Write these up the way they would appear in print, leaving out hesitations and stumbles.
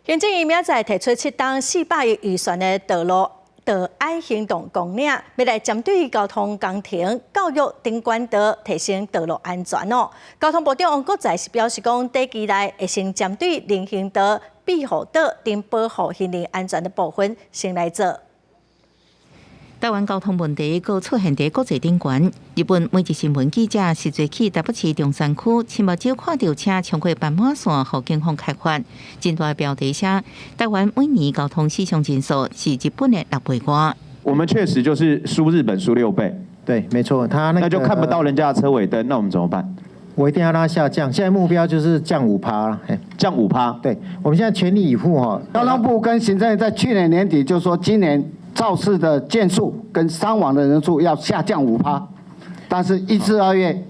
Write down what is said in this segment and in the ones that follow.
行政院明仔載提出7冬400億預算的道路道安行動綱領，欲來針對交通工程、教育等管道提升道路安全哦。交通部長王國材是表示講，短期內會先針對人行道、庇護島等保護行人安全的部分先來做。台灣交通問題閣出現佇國際頂懸。日本每日新聞記者實際去台北市中山區，親目睭看著車衝過斑馬線，予警方開罰。真大標題寫，台灣每年交通死傷人數是日本的6倍外。我們確實就是輸日本輸6倍。對，沒錯，他那個，那就看不到人家的車尾燈，那我們怎麼辦？我一定要讓它下降，現在目標就是降五趴啦。降五趴。對，我們現在全力以赴哈。交通部跟行政院在去年年底就說，今年肇事的件數跟傷亡的人數要下降五趴，但是1至2月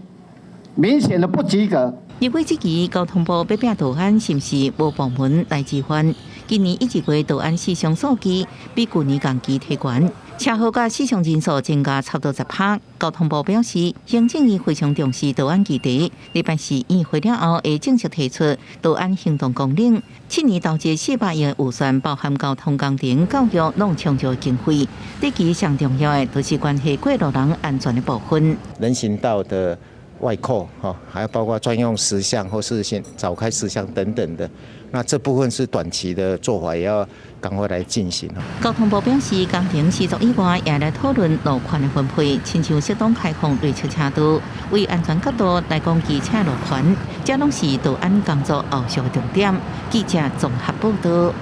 明顯的不及格。立委質疑交通部欲拚道安，是毋是無部門來支援？今年1、2月道安死傷數字比舊年同期提懸，車禍佮死傷人數增加差不多10趴。交通部表示，行政院非常重視道安議題，禮拜四院會了後會正式提出道安行動綱領。7年投資400億預算，包含交通工程、教育、攏充足經費。短期上重要的，就是關係過路人安全的部分。人行道的外擴，哈，還要包括專用時相或是先早開時相等等的。那這部分是短期的做法，也要趕快來進行。交通部表示，工程施作以外，也來討論路權的分配，親像適當開放內側車道，為安全角度來講，機車路權，這攏是道安工作後續的重點。記者綜合報道。